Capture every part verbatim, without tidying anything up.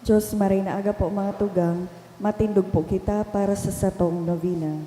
Diyos, maray na aga po, mga tugang, matindog po kita para sa satong novena.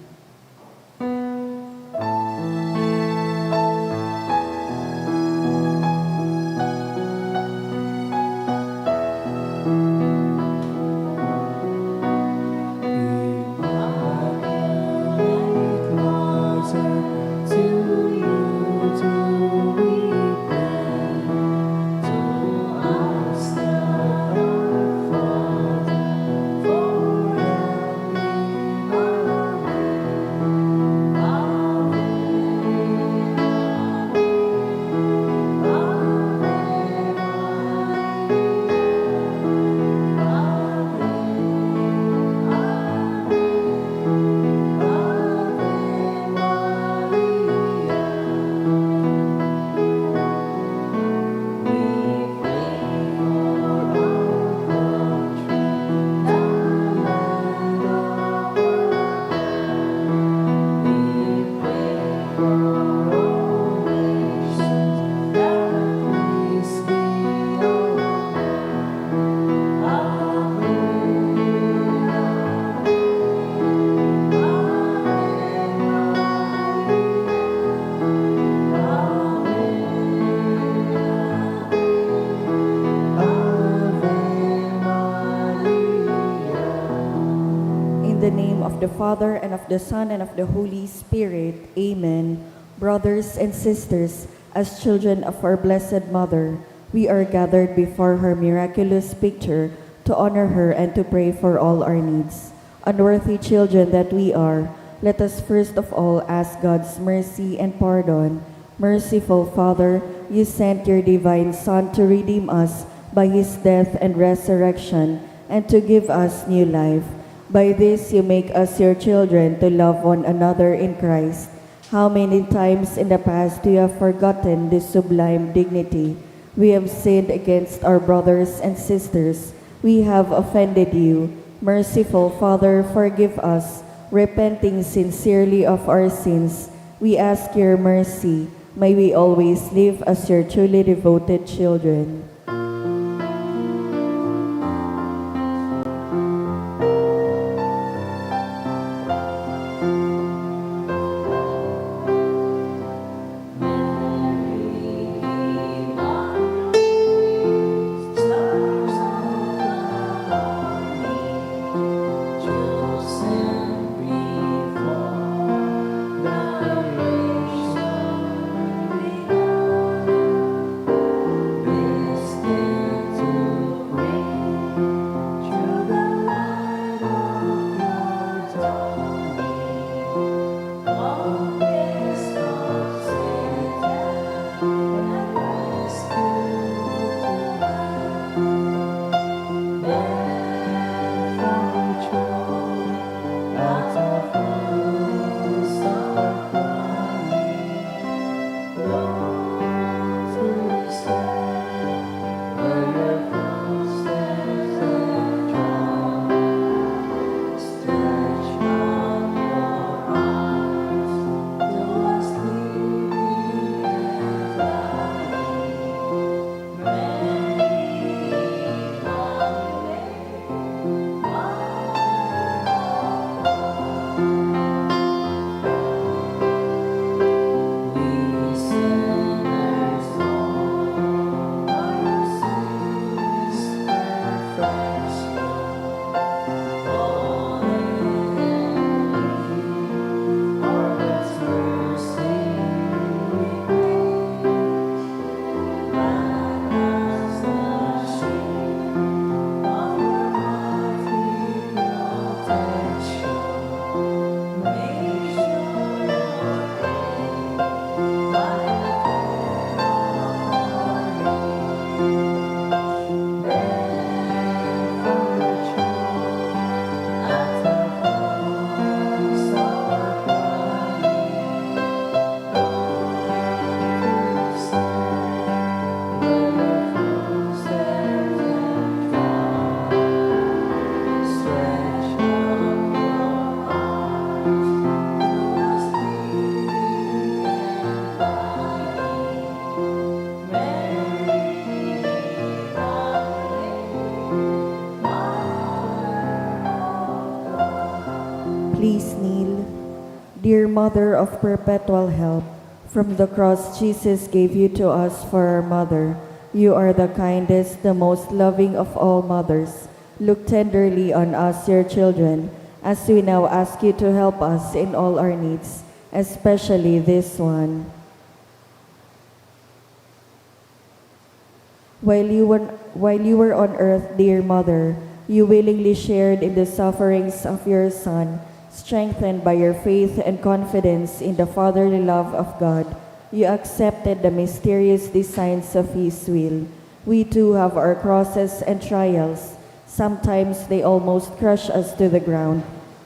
In the name of the Father, and of the Son, and of the Holy Spirit. Amen. Brothers and sisters, as children of our Blessed Mother, we are gathered before her miraculous picture to honor her and to pray for all our needs. Unworthy children that we are, let us first of all ask God's mercy and pardon. Merciful Father, you sent your divine Son to redeem us by his death and resurrection and to give us new life. By this you make us your children to love one another in Christ. How many times in the past we have forgotten this sublime dignity. We have sinned against our brothers and sisters. We have offended you. Merciful Father, forgive us. Repenting sincerely of our sins, we ask your mercy. May we always live as your truly devoted children. Mother of perpetual help, from the cross Jesus gave you to us for our mother. You are the kindest, the most loving of all mothers. Look tenderly on us, your children, as we now ask you to help us in all our needs, especially this one. While you were, while you were on earth, dear mother, you willingly shared in the sufferings of your son. Strengthened by your faith and confidence in the fatherly love of God, you accepted the mysterious designs of His will. We too have our crosses and trials. Sometimes they almost crush us to the ground.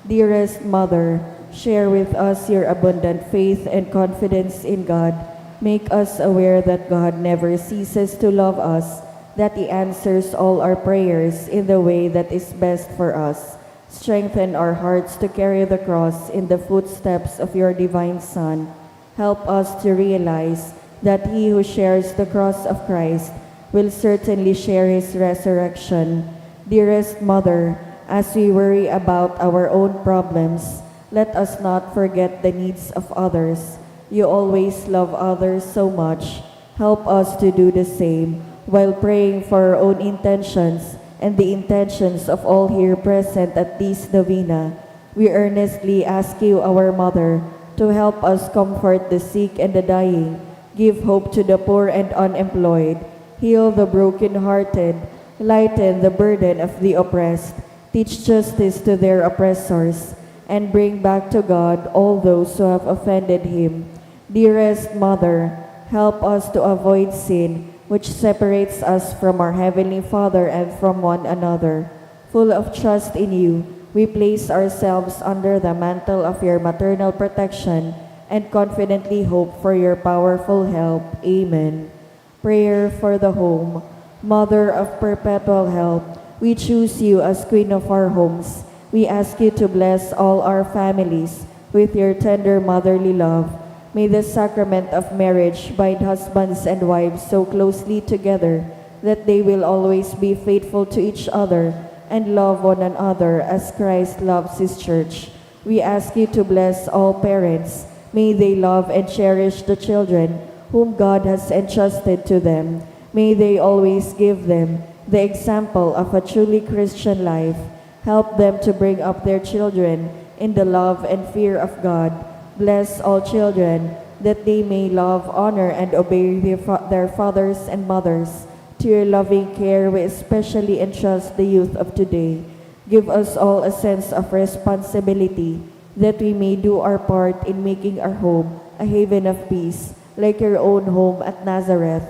Dearest Mother, share with us your abundant faith and confidence in God. Make us aware that God never ceases to love us, that He answers all our prayers in the way that is best for us. Strengthen our hearts to carry the cross in the footsteps of your divine Son. Help us to realize that he who shares the cross of Christ will certainly share his resurrection. Dearest Mother, as we worry about our own problems, let us not forget the needs of others. You always love others so much. Help us to do the same while praying for our own intentions and the intentions of all here present at this novena. We earnestly ask you, our Mother, to help us comfort the sick and the dying, give hope to the poor and unemployed, heal the broken-hearted, lighten the burden of the oppressed, teach justice to their oppressors, and bring back to God all those who have offended Him. Dearest Mother, help us to avoid sin, which separates us from our Heavenly Father and from one another. Full of trust in you, we place ourselves under the mantle of your maternal protection and confidently hope for your powerful help. Amen. Prayer for the Home. Mother of perpetual help, we choose you as Queen of our homes. We ask you to bless all our families with your tender motherly love. May the sacrament of marriage bind husbands and wives so closely together that they will always be faithful to each other and love one another as Christ loves His church. We ask you to bless all parents. May they love and cherish the children whom God has entrusted to them. May they always give them the example of a truly Christian life. Help them to bring up their children in the love and fear of God. Bless all children that they may love, honor, and obey their fa-, their fathers and mothers. To your loving care, we especially entrust the youth of today. Give us all a sense of responsibility that we may do our part in making our home a haven of peace, like your own home at Nazareth.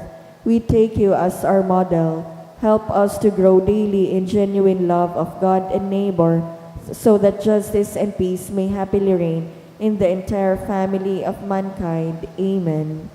We take you as our model. Help us to grow daily in genuine love of God and neighbor, so that justice and peace may happily reign in the entire family of mankind. Amen.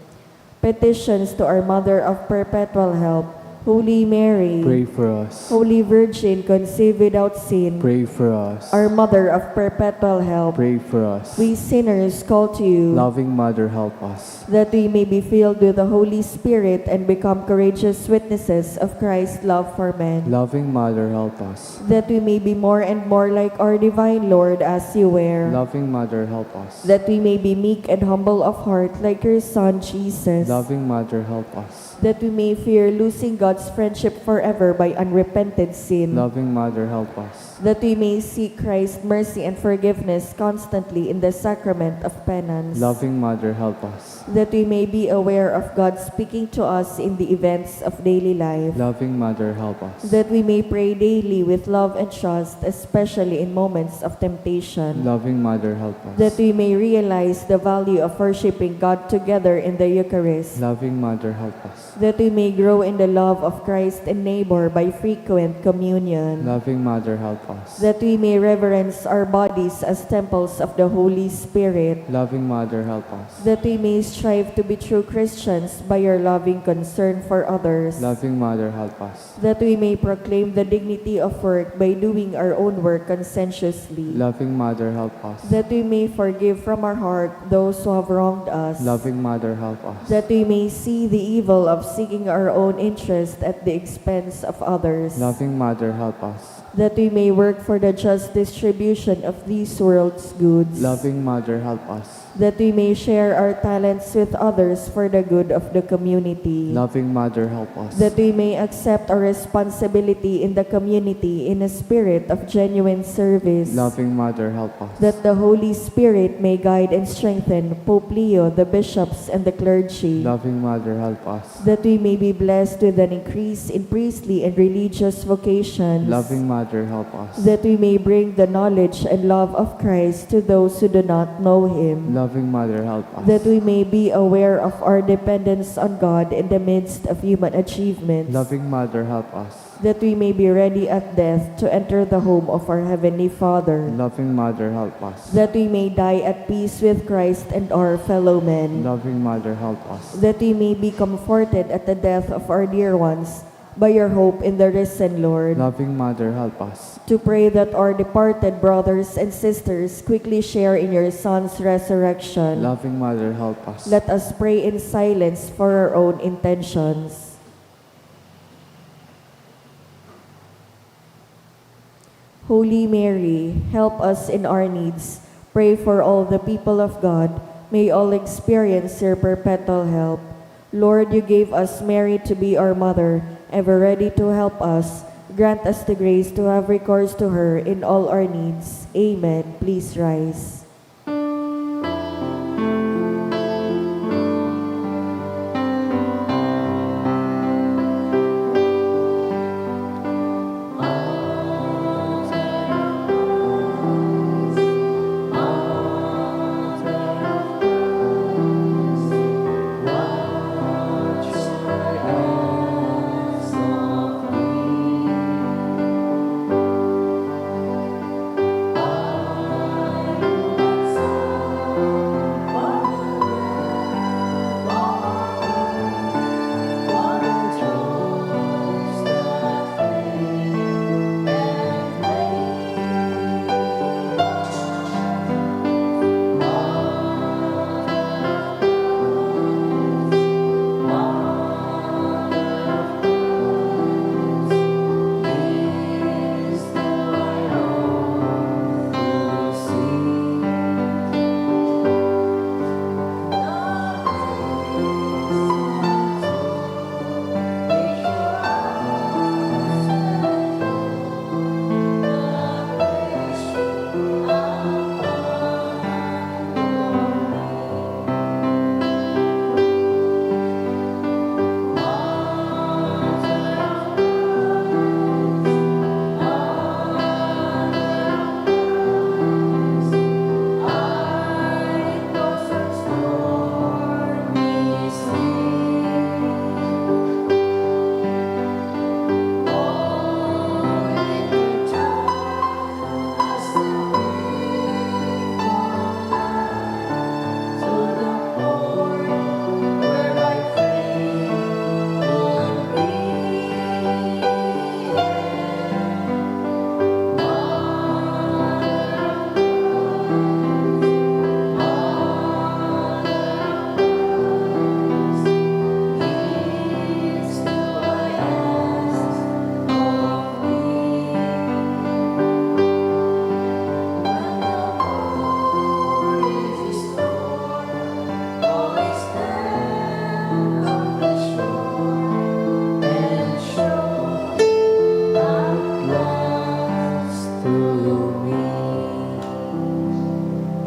Petitions to our Mother of Perpetual Help. Holy Mary, pray for us. Holy Virgin conceived without sin, pray for us. Our Mother of Perpetual Help, pray for us. We sinners call to you, loving Mother, help us. That we may be filled with the Holy Spirit and become courageous witnesses of Christ's love for men. Loving Mother, help us. That we may be more and more like our divine Lord as you were. Loving Mother, help us. That we may be meek and humble of heart like your Son, Jesus. Loving Mother, help us. That we may fear losing God's friendship forever by unrepented sin. Loving Mother, help us. That we may seek Christ's mercy and forgiveness constantly in the sacrament of penance. Loving Mother, help us. That we may be aware of God speaking to us in the events of daily life. Loving Mother, help us. That we may pray daily with love and trust, especially in moments of temptation. Loving Mother, help us. That we may realize the value of worshiping God together in the Eucharist. Loving Mother, help us. That we may grow in the love of Christ and neighbor by frequent communion. Loving Mother, help us. That we may reverence our bodies as temples of the Holy Spirit. Loving Mother, help us. That we may strive to be true Christians by your loving concern for others. Loving Mother, help us. That we may proclaim the dignity of work by doing our own work conscientiously. Loving Mother, help us. That we may forgive from our heart those who have wronged us. Loving Mother, help us. That we may see the evil of seeking our own interest at the expense of others. Loving Mother, help us. That we may work for the just distribution of this world's goods. Loving Mother, help us. That we may share our talents with others for the good of the community. Loving Mother, help us. That we may accept our responsibility in the community in a spirit of genuine service. Loving Mother, help us. That the Holy Spirit may guide and strengthen Pope Leo, the bishops, and the clergy. Loving Mother, help us. That we may be blessed with an increase in priestly and religious vocations. Loving Mother, help us. That we may bring the knowledge and love of Christ to those who do not know Him. Loving Mother, help us. That we may be aware of our dependence on God in the midst of human achievements. Loving Mother, help us. That we may be ready at death to enter the home of our Heavenly Father. Loving Mother, help us. That we may die at peace with Christ and our fellow men. Loving Mother, help us. That we may be comforted at the death of our dear ones by your hope in the risen Lord. Loving Mother, help us. To pray that our departed brothers and sisters quickly share in your Son's resurrection. Loving Mother, help us. Let us pray in silence for our own intentions. Holy Mary, help us in our needs. Pray for all the people of God. May all experience your perpetual help. Lord, you gave us Mary to be our mother, ever ready to help us. Grant us the grace to have recourse to her in all our needs. Amen. Please rise.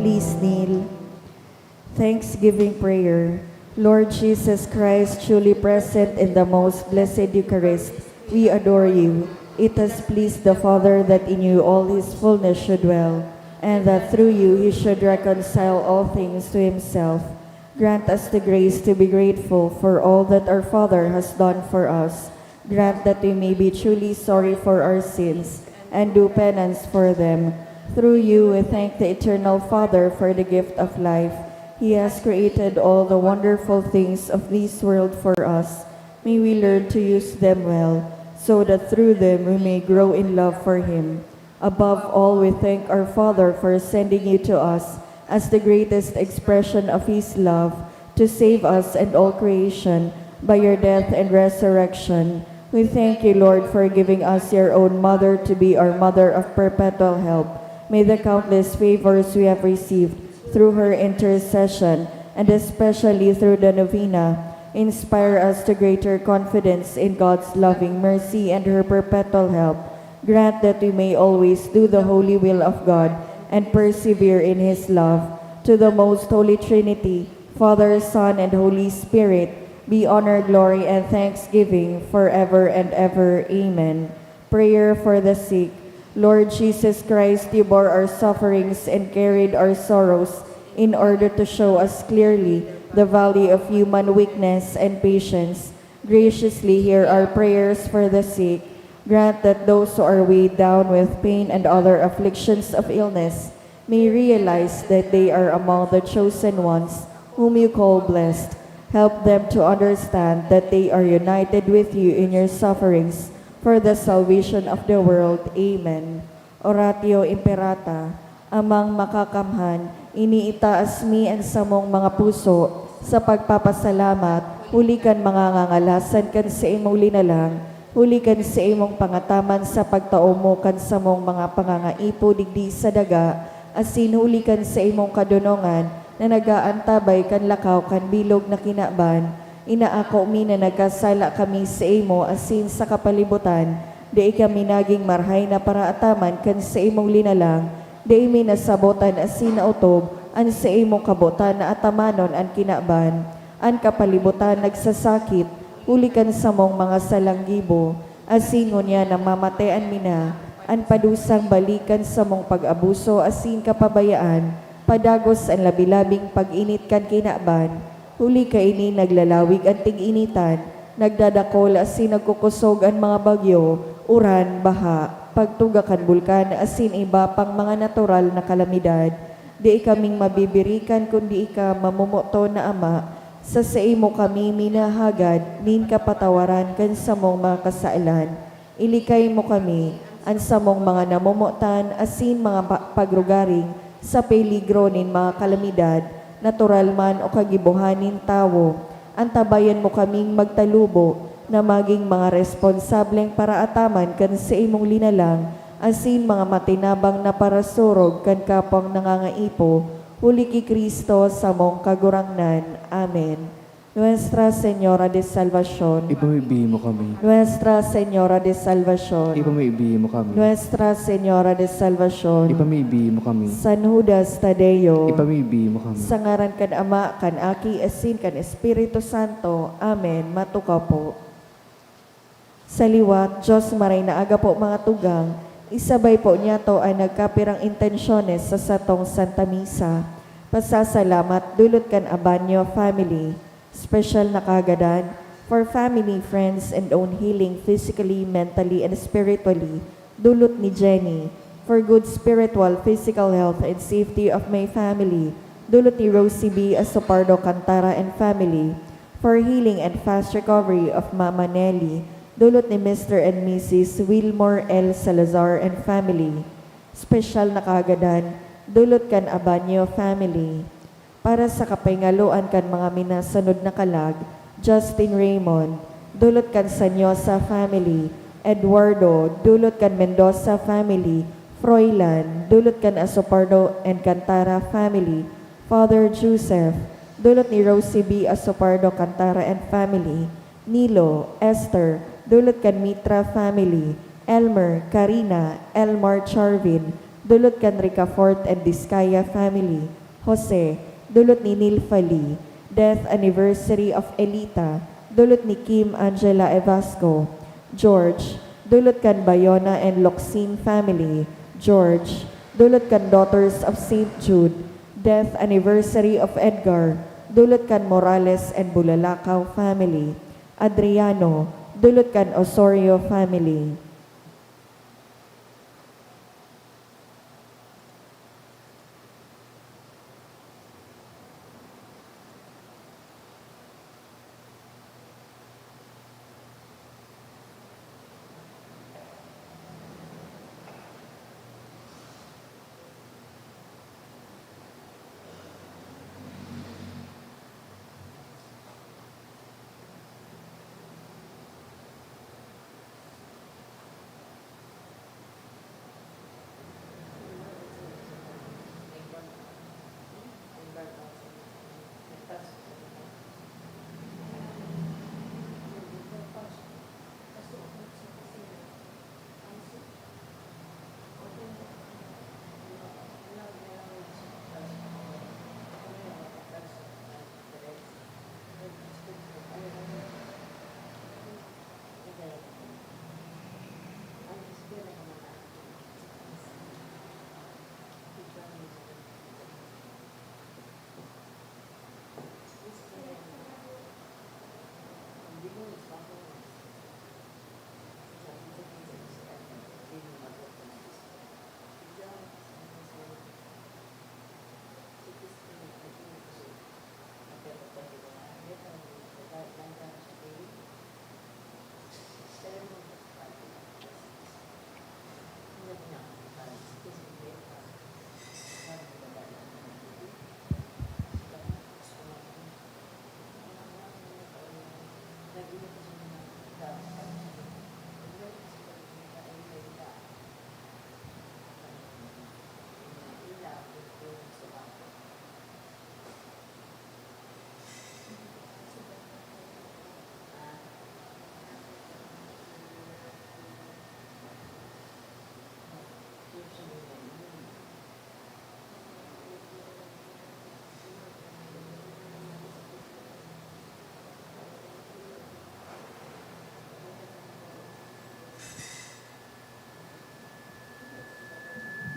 Please kneel. Thanksgiving prayer. Lord Jesus Christ, truly present in the most blessed Eucharist, we adore you. It has pleased the Father that in you all his fullness should dwell, and that through you he should reconcile all things to himself. Grant us the grace to be grateful for all that our Father has done for us. Grant that we may be truly sorry for our sins and do penance for them. Through you, we thank the Eternal Father for the gift of life. He has created all the wonderful things of this world for us. May we learn to use them well, so that through them we may grow in love for Him. Above all, we thank our Father for sending you to us as the greatest expression of His love to save us and all creation by your death and resurrection. We thank you, Lord, for giving us your own mother to be our mother of perpetual help. May the countless favors we have received Through her intercession, and especially through the novena, inspire us to greater confidence in God's loving mercy and her perpetual help. Grant that we may always do the holy will of God and persevere in His love. To the Most Holy Trinity, Father, Son, and Holy Spirit, be honor, glory, and thanksgiving forever and ever. Amen. Prayer for the sick. Lord Jesus Christ, you bore our sufferings and carried our sorrows in order to show us clearly the value of human weakness and patience. Graciously hear our prayers for the sick. Grant that those who are weighed down with pain and other afflictions of illness may realize that they are among the chosen ones whom you call blessed. Help them to understand that they are united with you in your sufferings for the salvation of the world. Amen. Oratio Imperata. Amang Makakamhan, iniitaas mi an samong mga puso sa pagpapasalamat huli kan mga ngangalasan kan saimong linalang, huli kan saimong pangataman sa pagtao mo kan samong mga pangangaipo digdi sa daga, asin huli kan saimong kadonongan na nag-aantabay kan lakaw kan bilog na kinaban. Inaako mi na nagkasala kami saimo asin sa kapalibutan, dai kami nagin marahay na paraataman kan saimong linalang, dai mi nasabotan asin naotob an saimong kabotan na atamanon an kinaban. An kapalibutan nagsasakit huli kan samong mga salang gibo, asin ngunyan namamatean mi na an padusang balik kan samong pag-abuso asin kapabayaan, padagos an labi-labing pag-init kan kinaban. Huli kaini naglalawig an tig-initan, nagdadakol asin nagkukosog an mga bagyo, uran, baha, pagtuga kan bulkan asin iba pang mga natural na kalamidad. Dai kaming mabibirikan kun dai ka mamomoton na Ama. Sa saimo kami minahagad nin kapatawaran kan samong mga kasalan. Ilikay mo kami, an samong mga namomotan asin mga pa-, pagrugaring sa peligro nin mga kalamidad, natural man o kagibohan nin tawo. Antabayan mo kaming magtalubo na magin mga responsableng paraataman kan saimong linalang asin mga matinabang na parasurog kan kapwang nangangaipo, huli ki Cristo samong Kagurangnan. Amen. Nuestra Señora de Salvacion. Ipamibi mo kami. Nuestra Señora de Salvacion. Ipamibi mo kami. Nuestra Señora de Salvacion. Ipamibi mo kami. San Judas Tadeo. Ipamibi mo kami. Sa ngaran kan Ama, kan Aki, asin kan Espiritu Santo. Amen. Matukaw po. Sa liwat, Diyos maray na aga po, mga tugang, isabay po niyato an nagkapirang intensyones sa satong Santa Misa. Pasasalamat dulot kan Abanyo family. Special na kahagadan for family, friends, and own healing physically, mentally, and spiritually. Dulot ni Jenny. For good spiritual, physical health, and safety of my family. Dulot ni Rosie B. Asopardo Cantara and family. For healing and fast recovery of Mama Nelly, dulot ni Mister and Missus Wilmore L. Salazar and family. Special na kahagadan, dulot kan Abanyo family. Para sa kapahingaloan kan mga minasunod na kalag, Justin Raymond, dulot kan Sanyosa family. Eduardo, dulot kan Mendoza family. Froilan, dulot kan Asopardo and Cantara family. Father Joseph, dulot ni Rosie B. Asopardo Cantara and family. Nilo, Esther, dulot kan Mitra family. Elmer, Karina, Elmar Charvin, dulot kan Ricafort and Discaya family. Jose, dulot ni Nilfa Lee. Death anniversary of Elita, dulot ni Kim Angela Evasco. George, dulot kan Bayona and Locsin family. George, dulot kan Daughters of Saint Jude. Death anniversary of Edgar, dulot kan Morales and Bulalakaw family. Adriano, dulot kan Osorio family.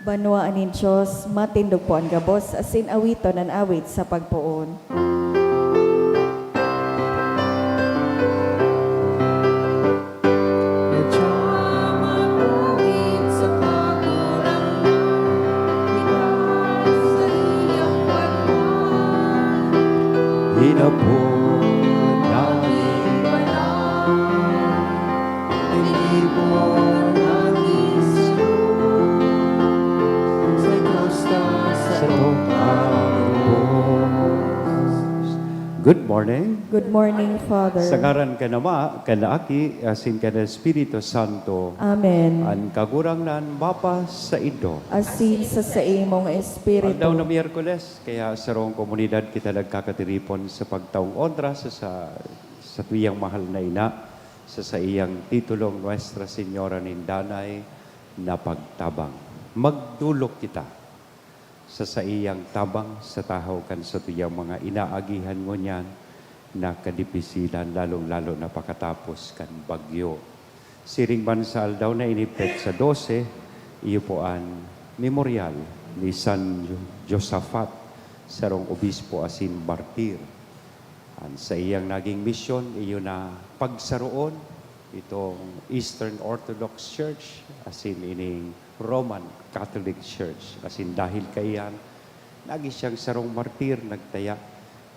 Banwaan nin Dios, matindog po an gabos, asin awiton an awit sa pagpoon. Hinapon na Tinipon ang Dios sa krusta sa tungkang. Good morning. Good morning, Father. Sa ngaran kan Ama, kan Aki, asin kan Espiritu Santo. Amen. An Kagurangnan mapasaindo. Asin sa saimong espiritu. Aldaw na Miyerkules, kaya sarong komunidad kita nagkakatiripon sa pagtaong onra sa, sa, sa tuyang mahal na ina. Sa saiyang titulong Nuestra Señora nin Danay na pagtabang. Magdolok kita sa saiyang tabang sa tahaw kan satuyang mga inaagihan ngunyan na kadipisilan, lalong-lalo na pakatapos kan bagyo. Siring man sa aldaw na ini, petsa dose, iyo po an memoryal ni San Josafat, sarong obispo asin martir. An saiyang naging misyon, iyo na pagsaroon itong Eastern Orthodox Church, asin ining Roman Catholic Church. Asin dahil kaiyan, nagin siyang sarong martir, nagtaya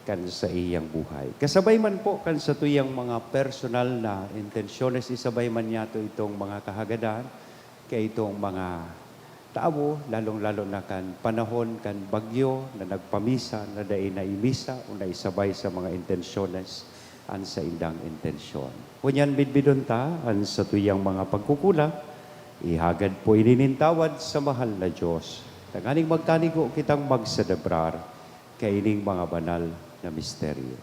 kan saiyang buhay. Kasabay man po kan satuyang mga personal na intensyones, isabay man niyato itong mga kahagadan, kaitong mga tawo, lalong-lalo na kan panahon kan bagyo na nagpamisa na dai naimisa o naisabay sa mga intensyones an saindang intensyon. Ngunyan, bidbidon ta an satuyang mga pagkukulang, ihagad po ini nin tawad sa mahal na Dios, tanganing magkanigo kitang magselebrar kaining mga banal na misteryo.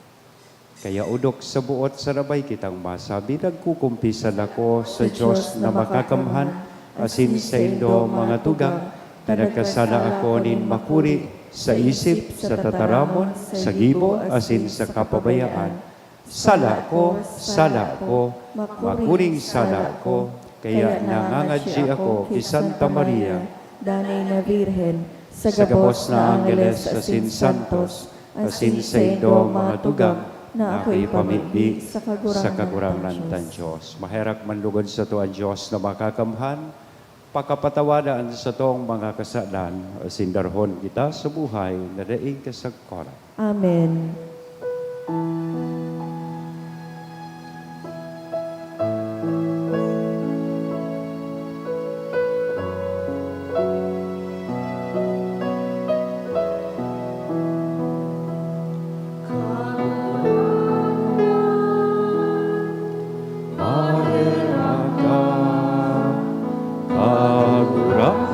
Kaya odok sa buot sarabay kitang masabi, nagkukumpisal ako sa Dios na makakamhan, asin saindo, mga tugang, na nagkasala ako nin makuri, sa isip, sa tataramon, sa gibo, asin sa kapabayaan. Sala ko, sala ko, makuring sala ko, kaya nangangadyi ako ki Santa Maria, danay na Birhen, sa gabos na angheles asin santos, asin saindo, mga tugang, na akoy pamibi sa Kagurangnan tan Dios. Maherak man lugod sato an Dios na makakamhan, pakapatawada an satong mga kasalan, asin darhon kita sa buhay na daing kasagkoran. Amen. Maherak ka, Kagurangnan,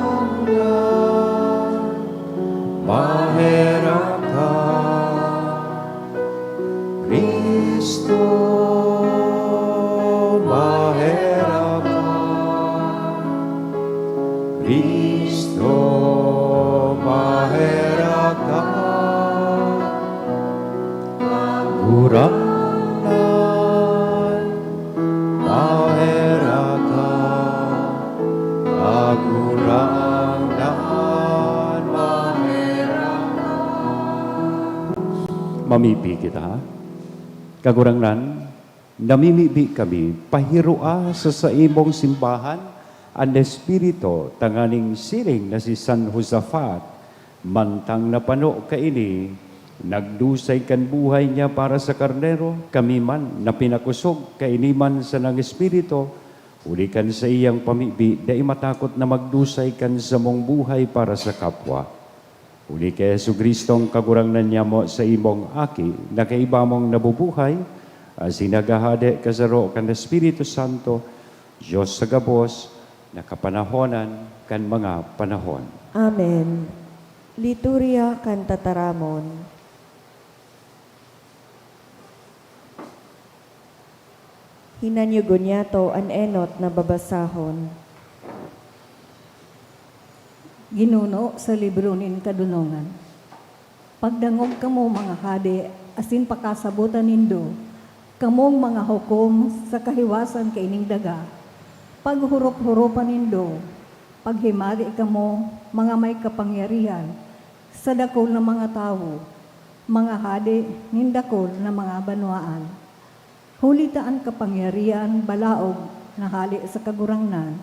maherak ka, Cristo, maherak ka, Cristo, maherak ka. Kagurangnan, maherak ka. Kagurangnan, maherak ka. Mamibi kita. Kagurangnan, Namimibi kami, pahirua sa saimong simbahan an Espiritu, tanganing siring na si San Josafat, mantang napano kaini, nagdusay kan buhay niya para sa karnero, kami man na pinakosog kaini man sanang Espiritu, huli kan saiyang pamibi, dai matakot na magdusay kan samong buhay para sa kapwa. Huli ki Jesu-Cristong Kagurangnan nyamo, saimong Aki, na kaiba mong nabubuhay, asin naghahade kasaro kan Espiritu Santo, Dios sa gabos, na kapanahonan kan mga panahon. Amen. Liturya kan Tataramon. Hinanyugon niyato an enot na babasahon. Ginuno sa libro nin kadonongan. Pagdangog kamo, mga hade, asin pakasabotan nindo, kamong mga hukom sa kahiwasan kaining daga. Paghurop-huropan nindo, paghimali kamo, mga may kapangyarihan, sa dakul na mga tawo, mga hade nin dakul na mga banwaan. Huli ta an kapangyarihan balaog na hale sa Kagurangnan,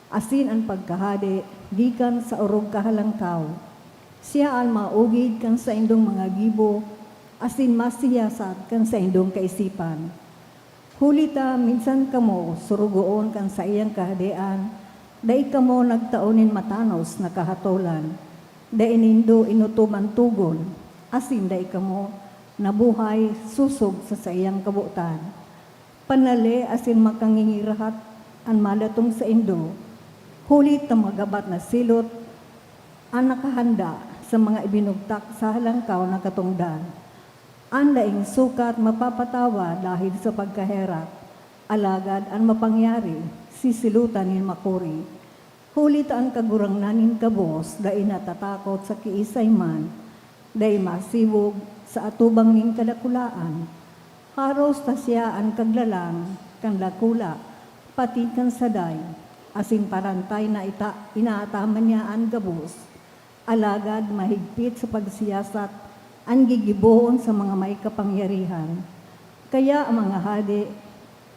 asin an pagkahade gikan sa orog kahalangkaw. Siya an maugid kan saindong mga gibo, asin masiyasat kan saindong kaisipan. Huli ta minsan kamo sorogoon kan saiyang kahadean, dai kamo nagtao nin matanos na kahatolan, dai nindo inotob an togon, asin dai kamo nabuhay sosog sa saiyang kabotan. Panale asin makangingirahat an madatong saindo, huli ta magabat na silot an nakahanda sa mga ibinugtak sa halangkaw na katongdan. An daing sukat mapapatawa dahel sa pagkaherak, alagad an mapangyari sisilotan nin makuri. Huli ta an Kagurangnan nin gabos dai natatakot sa kiisay man, dai masibog sa atubang nin kadakulaan. Haros ta siya an kaglalang kan dakula, pati kan saday, asin parantay na ita-, inaataman niya an gabos. Alagad mahigpit sa pagsiyasat an gigibohon sa mga may kapangyarihan. Kaya, mga hade,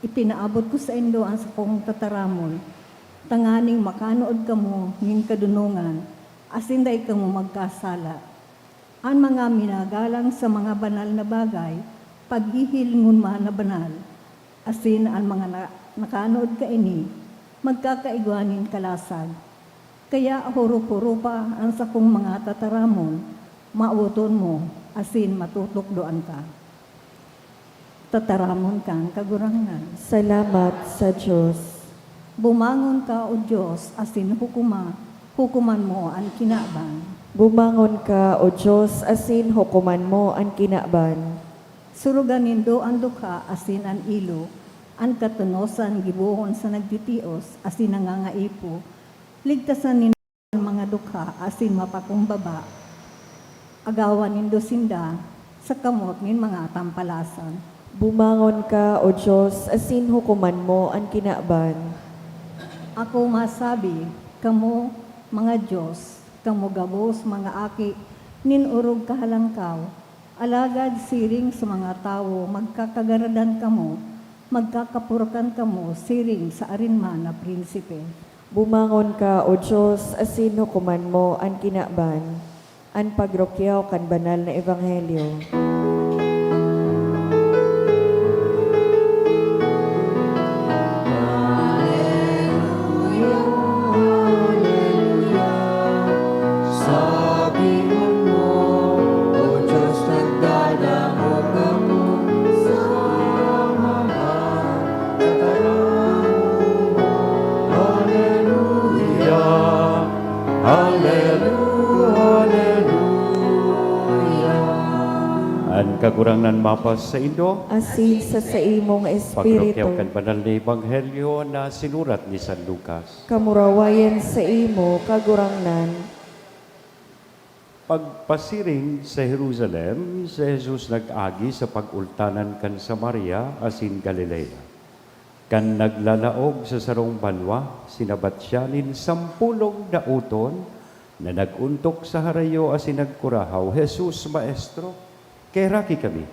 ipinaabot ko saindo an sakong tataramon, tanganing makanood kamo nin kadonongan, asin dai kamo magkasala. An mga minagalang sa mga banal na bagay, paghihilingon man na banal, asin an mga na-, nakanood kaini, magkakaigwa nin kalasag. Kaya hurop-huropa an sakong mga tataramon, maoton mo, asin matutukdoan ka. Tataramon kan Kagurangnan. Salamat sa Dios. Bumangon ka, O Dios, asin hukoma, hukoman mo an kinaban. Bumangon ka, O Dios, asin hukoman mo an kinaban. Surugan nindo an dukha asin an ilo, an katonosan gibohon sa nagtitios asin nangangaipo. Ligtasan nindo an mga dukha asin mapakumbaba. Agawan nindo sinda sa kamot nin mga tampalasan. Bumangon ka, O Dios, asin hukoman mo an kinaban. Ako masabi, kamo, mga dios, kamo gabos, mga aki nin orog kahalangkaw, alagad siring sa mga tawo magkakagaradan kamo, magkakapurukan kamo siring sa arin man na prinsipe. Bumangon ka, O Dios, asin hukoman mo an kinaban. An pagrukyaw kan banal na ebanghelyo. Aleluya, aleluya. Sa tingog mo, O Diyos, nagdadangog ako sa mga tataramon mo. Aleluya, aleluya, aleluya. An Kagurangnan mapasaindo. Asin sa saimong espiritu. Pagrukyaw kan banal na ebanghelyo na sinurat ni San Lucas. Kamurawayan saimo, Kagurangnan. Pagpasiring sa Jerusalem, si Jesus nag-agi sa pag-ultanan kan Samaria asin Galilea. Kan naglalaog sa sarong banwa, sinabat siya nin sampolong daoton na nag-ontok sa harayo asin nagkurahaw, "Jesus, Maestro, kaheraki kami!"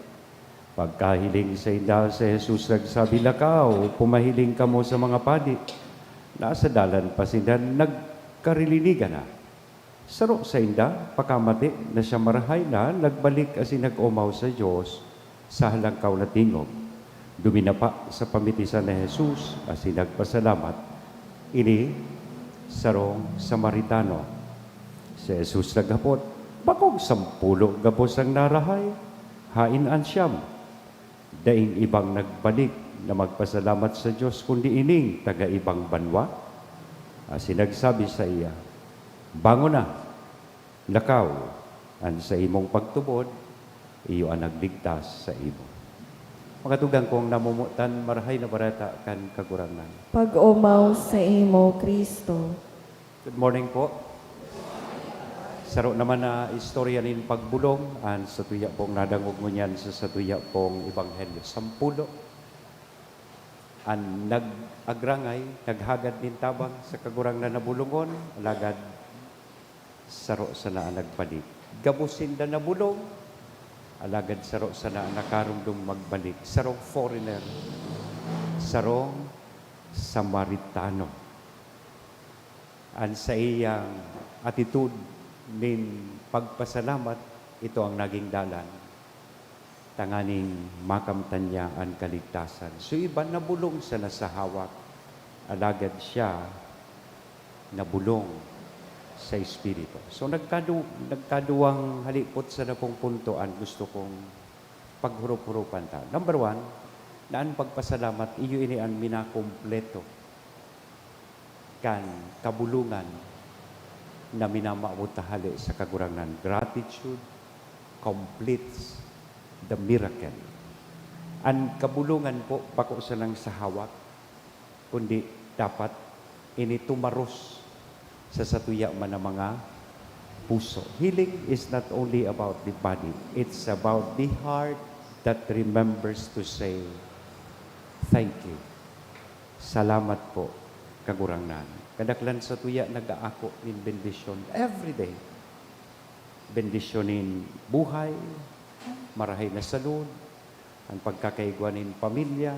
Pagkahiling sainda, si Jesus nagsabi, "Lakaw, pumahiling kamo sa mga padi." Nasa dalan pa sinda nagkarilinigan na. Saro sainda, pakamati na siya marahay na, nagbalik asin nag-omaw sa Dios sa halangkaw na tingog. Duminapa sa pamitisan ni Jesus asin nagpasalamat. Ini sarong Samaritano. Si Jesus naghapot, "Bakong sampulo gabos ang narahay? Hain an siyam?" Daing ibang nagbalik na magpasalamat sa Dios kundi ining taga ibang banwa. Asin nagsabi saiya, "Bangon na, lakaw, an saimong pagtubod, iyo an nagligtas saimo." Mga tugang kong namomotan, Marahay na Bareta kan Kagurangnan. Pag-omaw saimo, Cristo. Good morning po. Saro naman na istorya nin pagbolong an satuya pong nadangog ngunyan sa satuya pong ebanghelyo. Sampulo an nag-agrangay, naghagad nin tabang sa Kagurangnan na bolongon, alagad saro sana an nagbalik. Gabos sinda nabolong, alagad saro sana an nakaromdom magbalik. Sarong foreigner, sarong Samaritano. An saiyang atitude nin pagpasalamat, ito ang naging dalan tanganing makamtan niya an kaligtasan. So, iba nabolong sana sa hawak, alagad siya nabolong sa espiritu. So, nagkadu-, nagkaduwang halipot sana pong punto an gusto kong paghurup-hurupan ta. Number one, na an pagpasalamat, iyo ini an minakompleto kan kabolongan na minamawot ta hale sa Kagurangnan. Gratitude completes the miracle. An kabolongan po, bako sanang sa hawak, kundi dapat ini tumaros sa satuya man na mga puso. Healing is not only about the body, it's about the heart that remembers to say, "Thank you. Salamat po, Kagurangnan." Kadaklan satuya nag-aako nin bendisyon every day. Bendisyon nin buhay, marahay na salud, an pagkakaigwa nin pamilya.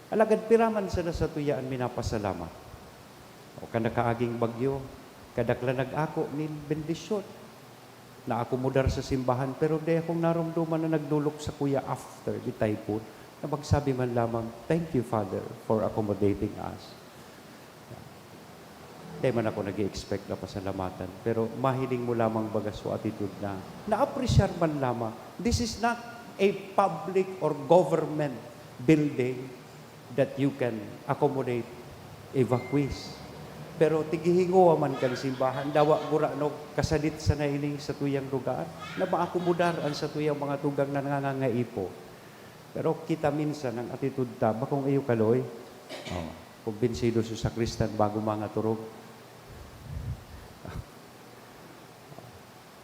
Alagad pira man sana satuya an minapasalamat. O kan nakaaging bagyo, kadaklan nag-ako nin bendisyon. Naakomodar sa simbahan, pero dai akong naromdoman na nagdolok sakuya after the typhoon na magsabi man lamang, "Thank you, Father, for accommodating us." Dai man ako nag-e-expect na pasalamatan, pero mahiling mo lamang baga so attitude na naapresyar man lamang. This is not a public or government building that you can accommodate evacuees. Pero tighihingowa man kan simbahan, dawa gurano kasadit sana ini satuyang lugar na maakomodar an satuyang mga tugang na nangangaipo. Pero kita minsan ang attitude ta, bakong iyo kaloy. Oh, kumbinsido sa sakristan bago mangaturog.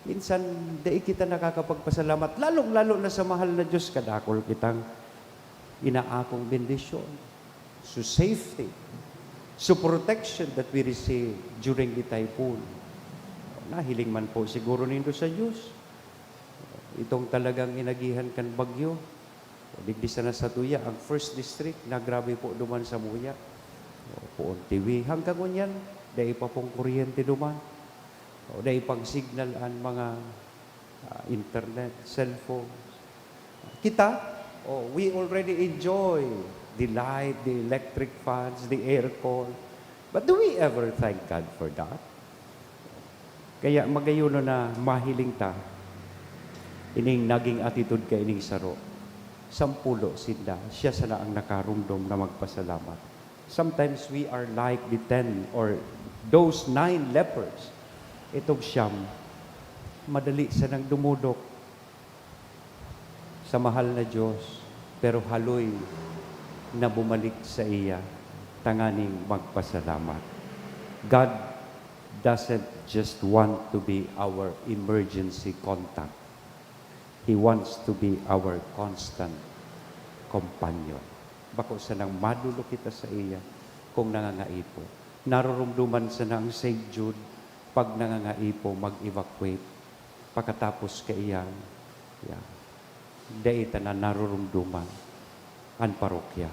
Minsan, dai kita nakakapagpasalamat, lalong-lalo na sa mahal na Diyos, kadakul kitang inaakong bendisyon. So safety, so protection that we receive during the typhoon. Nahiling man po siguro nindo sa Diyos. Itong talagang inagihan kan bagyo, digdi sana satuya, ang first district, nagrabe po duman samuya. Poon T V. Hanggang ngunyan, dai pa pong kuryente duman. O, dai pang signal an mga, ah, internet, cellphone. Kita, oh, we already enjoy the light, the electric fans, the aircon. But do we ever thank God for that? Kaya magayon na mahiling ta ining naging attitude kaining saro. Sampulo sinda, siya sana ang nakaromdom na magpasalamat. Sometimes we are like the ten or those nine lepers. Itong siyam, madali sanang dumudok sa mahal na Diyos, pero haloy na bumalik saiya tanganing magpasalamat. God doesn't just want to be our emergency contact. He wants to be our constant companion. Bako sanang madolok kita saiya kung nangangaipo. Naroromdoman sana ang Saint Jude pag nangangaipo mag-evacuate. Pakatapos kaiyan, yeah. dai ta na narurumduman an parokya.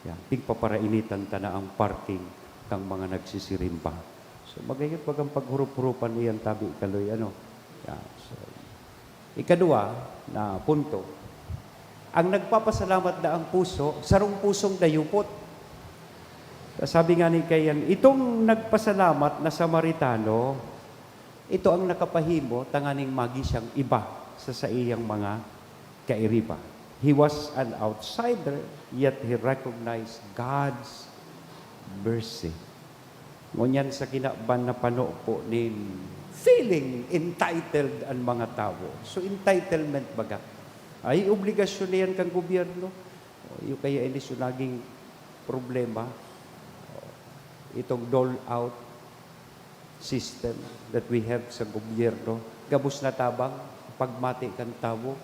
Yan, pigpaparainitan ta na ang parking kan mga nagsisirimba. So, magayod bagang paghurup-hurupan iyan tabi kaloy, ano? Yan, so, ikadua na punto, ang nagpapasalamat na ang puso, sarong pusong dayupot. Sabi nga ni Kayan, itong nagpasalamat na Samaritano, ito ang nakapahimo tanganing magi siyang iba sa saiyang mga kairiba. He was an outsider, yet he recognized God's mercy. Ngunyan sa kinaban na pano po nin feeling entitled an mga tawo. So, entitlement baga. Ay, obligasyon na yan kan gobyerno. O, iyo kaya ini so naging problema. O, itong dole out system that we have sa gobyerno, gabos na tabang pagmati kan tawo,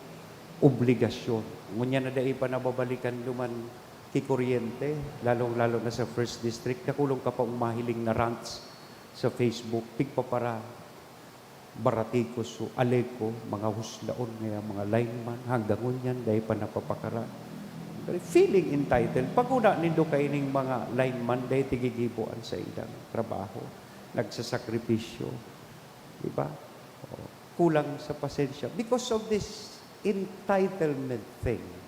obligasyon. Ngunyan na dai pa nababalikan duman ki kuryente, lalong-lalo na sa First District, dakulong ka pang mahiling na rants sa Facebook, pigpapara-, baratikos, so, Aleco, mga huslaon nga mga lineman, hanggang ngunyan, dai pa napapakaran. Feeling entitled. Pagkuna nindo kaining mga lineman, dai tigigibo an saindang trabaho, nagsasakripisyo. Di ba? O, kulang sa pasensya. Because of this entitlement thing,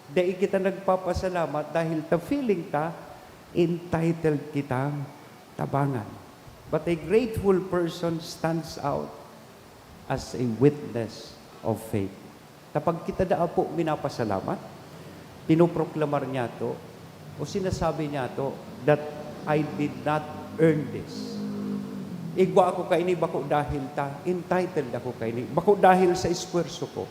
dai kita nagpapasalamat dahil ta feeling ta entitled kitang tabangan. But a grateful person stands out as a witness of faith. Kapag kita daa po minapasalamat, pinoproklamar niyato o sinasabi niyato that, "I did not earn this." Igwa ako kaini bako dahil ta entitled ako kaini, bako dahil sa esfuerso ko,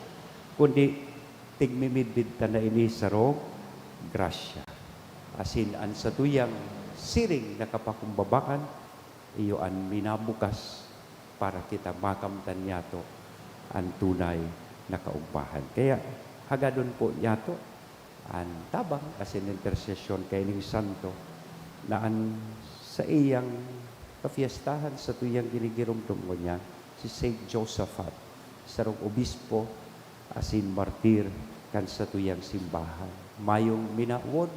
kundi tigmimidbid ta na ini sarong grasya. Asin an satuyang siring na kapakumbabaan, iyo an minabukas para kita makamtan niyato an tunay na kaugmahan. Kaya hagadon po niyato an tabang asin intersesyon kaining santo na an saiyang kafiestahan satuyang ginigiromdom ngunyan, si Saint Josaphat, sarong obispo asin martir kan satuyang simbahan. Mayong minawod,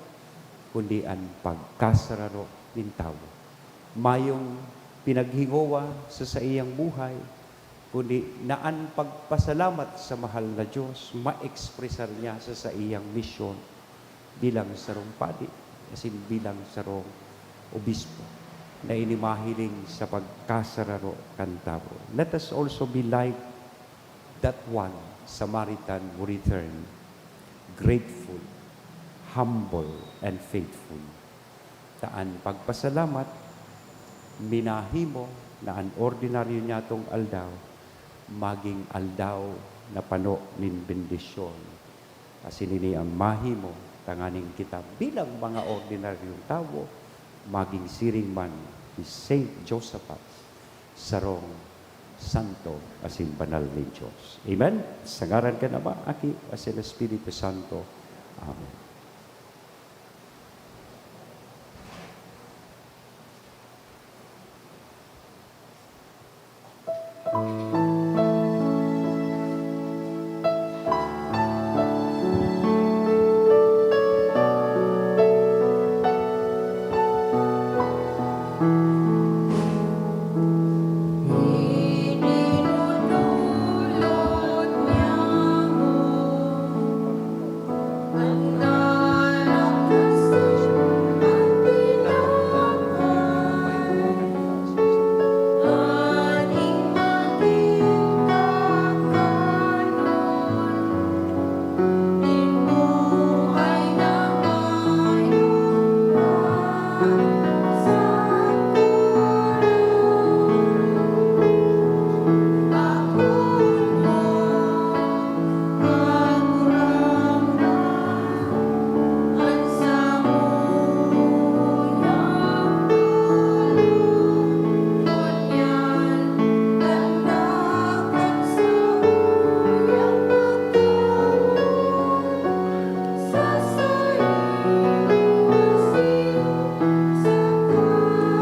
kundi an pagkasararo nin tawo. Mayong pinaghingowa sa saiyang buhay, kundi na an pagpasalamat sa mahal na Dios maekspresar niya sa saiyang misyon bilang sarong padi, asin bilang sarong obispo na ini mahiling sa pagkasararo kan tawo. Let us also be like that one Samaritan who returned, grateful, humble, and faithful. Ta an pagpasalamat minahimo na an ordinaryo niyatong aldaw magin aldaw na pano nin bendisyon. Asin ini an mahimo tanganing kita bilang mga ordinaryong tawo magin siring man ni Saint Josaphat, sarong santo asin banal nin Dios. Amen? Sa ngaran kan Ama, Aki, asin Espiritu Santo. Amen.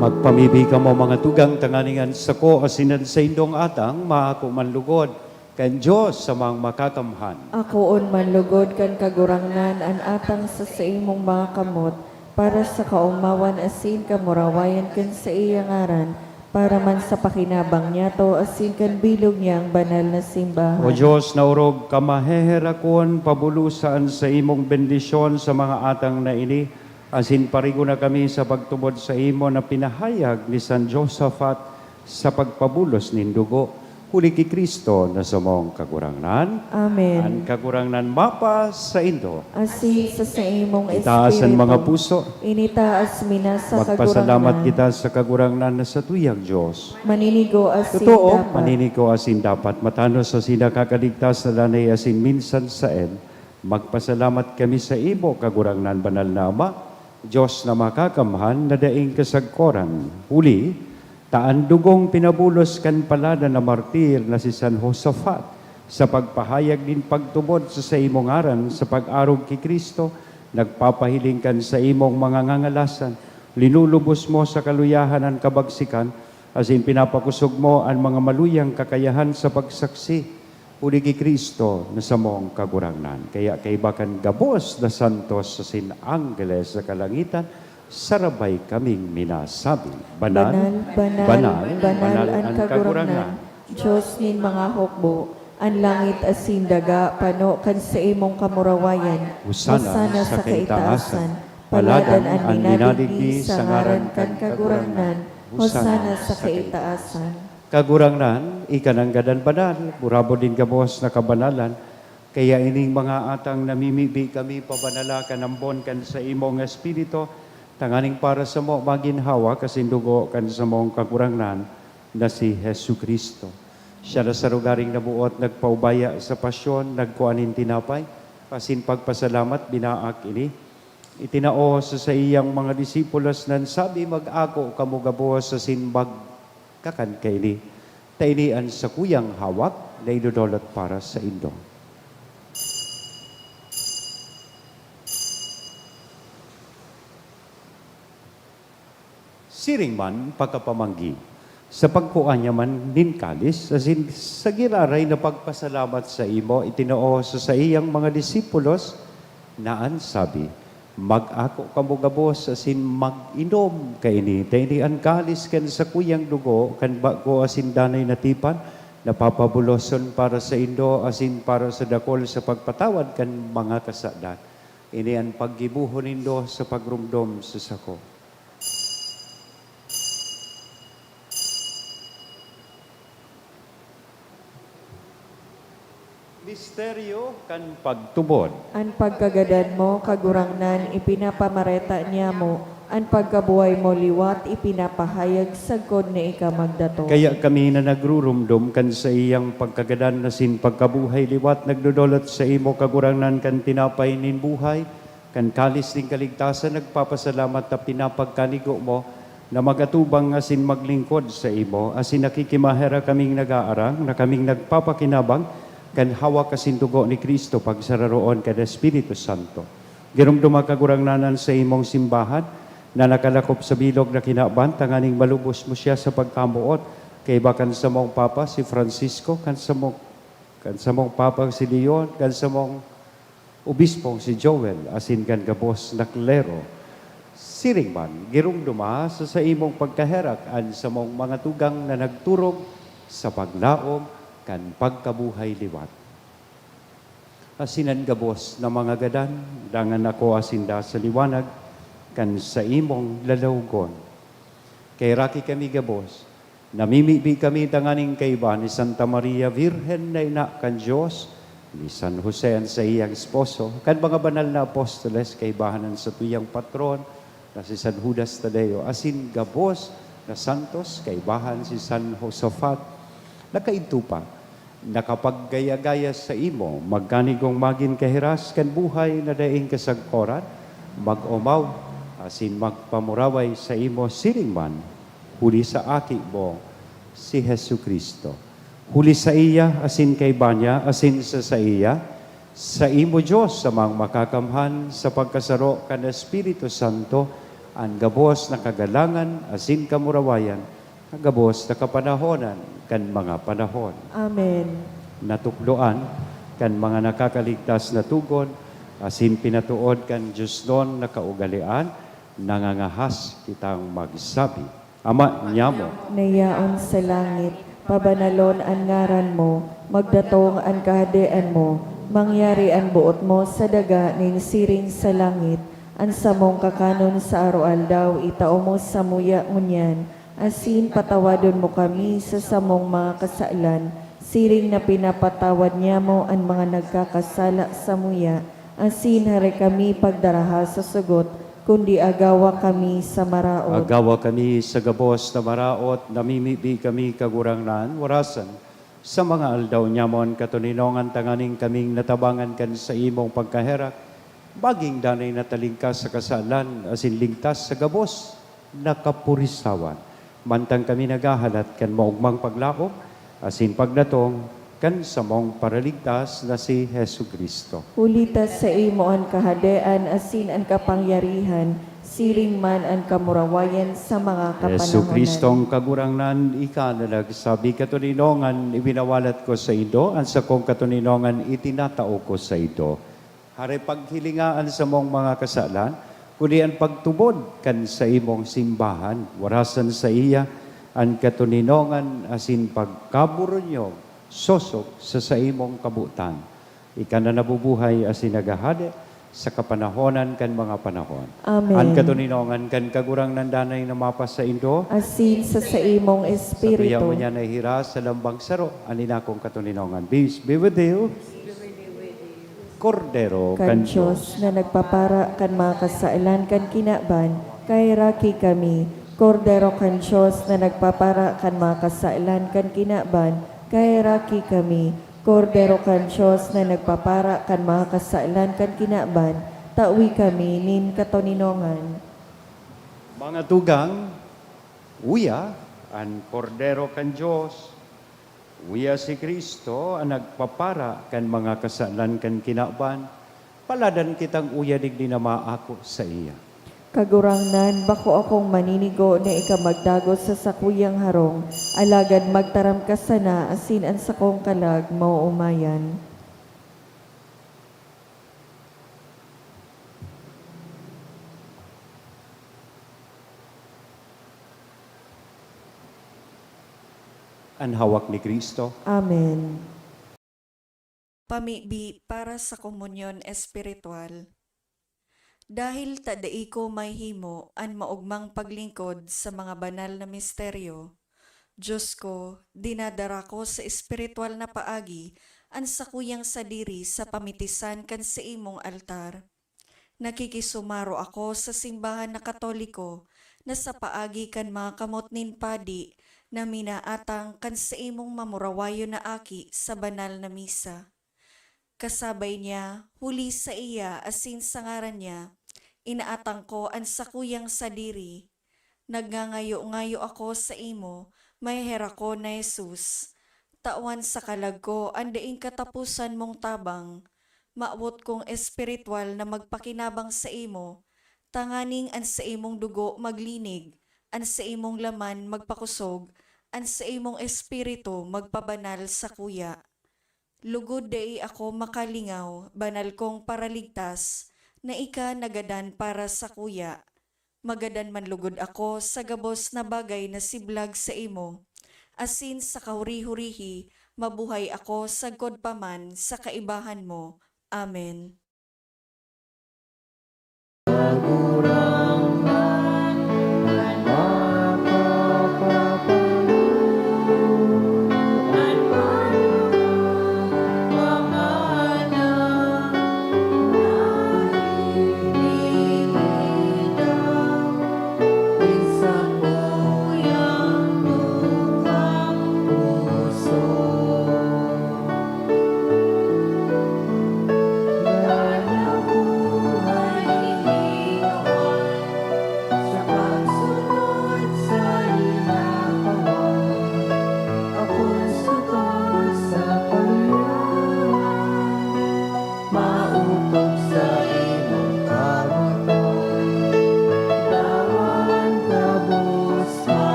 Magpamibi kamo, mga tugang, tanganing an sako asin an saindong atang maako man lugod. Kan Dios sa mga makakamhan. Akoon man lugod kan Kagurangnan an atang sa saimong mga kamot, para sa kaomawan asin kamurawayan kan saiyang ngaran, para man sa pakinabang niyato asin kan bilog niyang banal na simbahan. O Dios na orog ka maheherakon, pabulosa an saimong bendisyon sa mga atang na ini, asin parigona kami sa pagtubod saimo na pinahayag ni San Josafat sa pagpabulos nin dugo, huli ki Cristo na samong Kagurangnan. Amen. An Kagurangnan mapasaindo. Asin sa saimong Itaas an mga espiritu. Puso. Initaas mi na sa Magpasalamat Kagurangnan. Kita sa Kagurangnan na satuyang Dios. Maninigo asin Totoo, dapat. Maninigo asin dapat. Matanos asin nakakaligtas na danay asin minsan saen. Magpasalamat kami sa imo, Kagurangnan, banal na Ama, Dios na makakamhan na daing kasagkoran. Huli, ta an dugong pinabulos kan paladan na martir na si San Josafat, sa pagpahayag nin pagtubod sa saimong ngaran sa pag-arog ki Cristo, nagpapahiling kan saimong mga ngangalasan, linulubos mo sa kaluyahan an kabagsikan, asin pinapakosog mo an mga maluyang kakayahan sa pagsaksi, huli ki Cristo na samong Kagurangnan. Kaya kaiba kan gabos na santos asin anggeles sa kalangitan, sarabay kaming minasabi, Banal, Banal, banal, banal, banal banal an an Kagurangnan, Kagurangnan. Dios nin mga hukbo, an langit asin daga pano kan saimong kamurawayan. Hosana Hosana sa sa kaitaasan. Kaitaasan. Paladan an minadigdi sa ngaran kan Kagurangnan. Hosana sa kaitaasan. Kagurangnan, ika nanggad an banal, burabod nin gabos na kabanalan. Kaya ining mga atang namimibi kami pabanala kan ambon kan saimong Espiritu, tanganing para samo magin hawak asin dugo kan samong Kagurangnan na si Jesu-Cristo. Siya na sa lugaring nabuot nagpaubaya sa pasyon, nagkua nin tinapay, asin pagpasalamat, binaak ini. Itinao sa saiyang mga disipulos nan sabi, "Mag-ako kamo gabos asin magkakan kaini, ta ini an sakuyang hawak na idodolot para saindo." Siring man, pakapamanggi, sa pagkua niya man nin kalis, asin sa giraray na pagpasalamat saimo, itinao sa saiyang mga disipulos na an sabi, "Mag-ako kamo gabos asin mag-inom kaini, ta ini an kalis kan sakuyang dugo kan bago asin danay na tipan, na papabuloson para saindo asin para sa dakol sa pagpatawad kan mga kasadan. Ini an paggibohon nindo sa pagromdom sa sako." Misteryo kan pagtubod. An pagkagadan mo, Kagurangnan, ipinapamareta niamo, an pagkabuhay mo liwat ipinapahayag sagkod na ika magdatong. Kaya kami na nagruromdom kan saiyang pagkagadan asin pagkabuhay liwat, nagdodolot saimo, Kagurangnan, kan tinapay nin buhay, kan kalis nin kaligtasan, nagpapasalamat ta pinapagkanigo mo na mag-atubang asin maglingkod saimo, asin nakikimaherak kaming nag-aarang na kaming nagpapakinabang kan hawak asin dugo ni Cristo pagsararoon kan Espiritu Santo. Giromdoma, Kagurangnan, an saimong simbahan na nakalakop sa bilog na kinaban, tanganing malubos mo siya sa pagkamoot, kaiba kan samong Papa, si Francisco, kan samong, kan samong Papa, si Leon, kan samong Obispong si Joel, asin kan gabos na klero. Siring man, giromdoma sa saimong pagkaherak an samong mga tugang na nagturog sa paglaom kan pagkabuhay liwat. Asin an gabos na mga gadan, dangan ako asinda sa liwanag kan saimong lalawgon. Kaheraki kami gabos, namimibi kami tanganing kaiba ni Santa Maria Virgen na ina kan Dios, ni San Jose an saiyang esposo, kan mga banal na apostoles, kaibahan an satuyang patron na si San Judas Tadeo, asin gabos na santos, kaibahan si San Josafat. Nakaidto pa, nakapaggaya-gaya saimo, magkanigong magin kahiras kan buhay na daing kasagkoran, mag-omaw asin magpamuraway saimo siring man huli sa Aki mo, si Jesu-Cristo. Huli saiya, asin kaiba niya, asin sa saiya, saimo, Dios, Amang Makakamhan, sa pagkasaro kan Espiritu Santo, an gabos na kagalangan asin kamurawayan, na gabos na kapanahonan kan mga panahon. Amen. Natukdoan kan mga nakakaligtas na tugon, asin pinatood kan diosnon na kaugalean, nangangahas kitang magsabi, Ama niamo, na yaon sa langit, pabanalon an ngaran mo, magdatong an kahadean mo, mangyari an boot mo sa daga nin siring sa langit. An samong kakanon sa aroaldaw itao mo samuya ngunyan, asin patawadon mo kami sa samong mga kasalan, siring na pinapatawad niamo an mga nagkakasala samuya, asin hare kami pagdaraha sa sugot, kundi agawa kami sa maraot. Agawa kami sa gabos na maraot, namimibi kami, Kagurangnan, warasan sa mga aldaw niamon katoninongan, tanganing kaming natabangan kan saimong pagkaherak, maging danay na talingkas sa kasalan asin ligtas sa gabos na kapurisawan, mantang kami naghahalat kan maogmang paglaom asin pagdatong kan samong Paraligtas na si Jesu-Cristo. Huli ta saimo an kahadean asin an kapangyarihan, siring man an kamurawayan sa mga kapanahonan. Jesu-Cristong Kagurangnan, ika na nagsabi, "Katoninongan ibinawalat ko saindo, an sakong katoninongan itinatao ko saindo." Hare paghilinga an samong mga kasalan, kundi an pagtubod kan saimong simbahan. Warasan saiya an katoninongan asin pagkaburunyog sosog sa saimong kabotan. Ika na nabubuhay asin naghahade sa kapanahonan kan mga panahon. Amen. An katoninongan kan Kagurangnan danay na mapasaindo. Asin sa saimong espiritu. Sa tuya mo niya nahihiras sa lambang saro, an inakong katoninongan. Peace be with you. Kordero kan Dios na nagpapara kan mga kasalan kan kinaban, kaheraki kami. Kordero kan Dios na nagpapara kan mga kasalan kan kinaban, kaheraki kami. Kordero kan Dios na nagpapara kan mga kasalan kan kinaban, tawi kami nin katoninongan. Mga tugang, uya an Kordero kan Dios. Uya si Cristo an nagpapara kan mga kasalan kan kinaban. Paladan kitang uya digdi na maako saiya. Kagurangnan, bako akong maninigo na ika magdagos sa sakuyang harong, alagad magtaram ka sana asin an sakong kalag maoomayan. An hawak ni Cristo. Amen. Pamibi para sa komunyon espiritual. Dahil ta dai ko mahimo an maogmang paglingkod sa mga banal na misteryo, Diyos ko, dinadara ko sa espiritual na paagi an sakuyang sadiri sa pamitisan kan saimong altar. Nakikisumaro ako sa simbahan na Katoliko na sa paagi kan mga kamot nin padi na minaatang kan saimong mamurawayon na aki sa banal na misa. Kasabay niya, huli saiya asin sa ngaran niya, inaatang ko an sakuyang sadiri. Nagngangayo-ngayo ako saimo, maheherakon na Jesus. Tawan sa kalag ko an daing kataposan mong tabang. Mawot kong espiritual na magpakinabang saimo, tanganing an saimong dugo maglinig, an saimong laman magpakosog, an saimong espiritu magpabanal sakuya. Lugod dai ako makalingaw, banal kong Paraligtas, na ika nagadan para sakuya. Magadan man lugod ako sa gabos na bagay na siblag saimo, asin sa kahuri-hurihi mabuhay ako sagkod pa man sa kaibahan mo. Amen.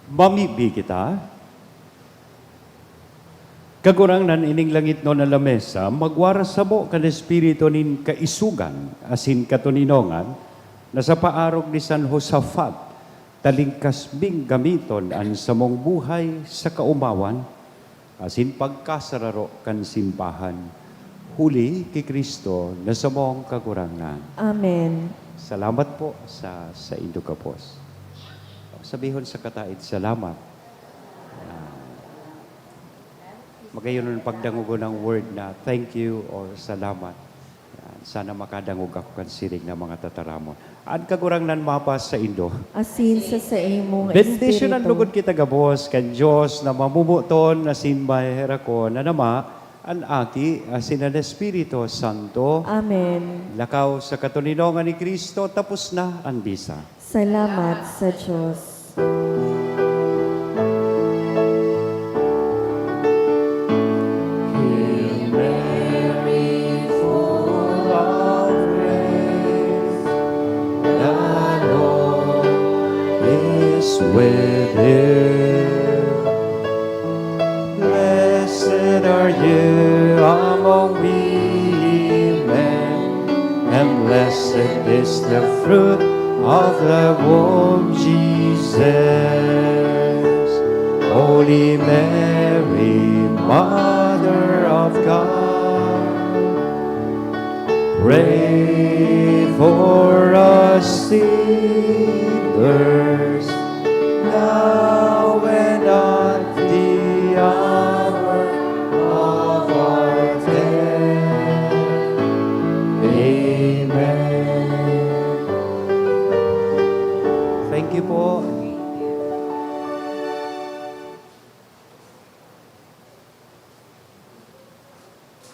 Mamibi kita. Kagurangnan, ining langitnon na lamesa, magwara samo kan espiritu nin kaisogan asin katoninongan na sa paarog ni San Josafat, talingkas ming gamiton an samong buhay sa kaomawan asin pagkasararo kan simbahan, huli ki Cristo na samong Kagurangnan. Amen. Salamat po sa saindo gabos. Sabihon sa kataid, "Salamat." Yan. Magayon ang pagdangogon ng word na, "Thank you" or "Salamat." Yan. Sana makadangog ako kan siring na mga tataramon. An Kagurangnan mapasaindo. Asin sa saimong Bendisyon an espiritu. Lugod kita gabos kan Dios na mamomoton asin maheherakon na Ama, an Aki, asin an Espiritu Santo. Amen. Lakaw sa katoninongan ni Cristo, tapos na an misa. Salamat sa Dios. Hail Mary, full of grace, the Lord is with you. Blessed are you among women, and blessed is the fruit of the womb, Jesus. Holy Mary, Mother of God, pray for us sinners,